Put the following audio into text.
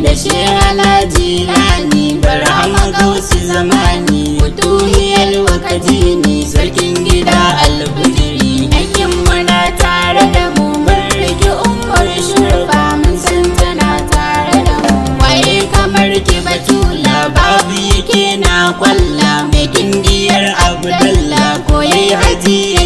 Da Shehana Jilani, Barhama Gausu zamani, Kutuhiyar Wakajini, sarkin gida Albujiri. Aikin muna tare da mu, mun rike Umar Shurfa, mun san tana tare da mu. Waye kamar ki Batula? Babu yake na kwalla, mai kindiyar Abdallah, koyi haji.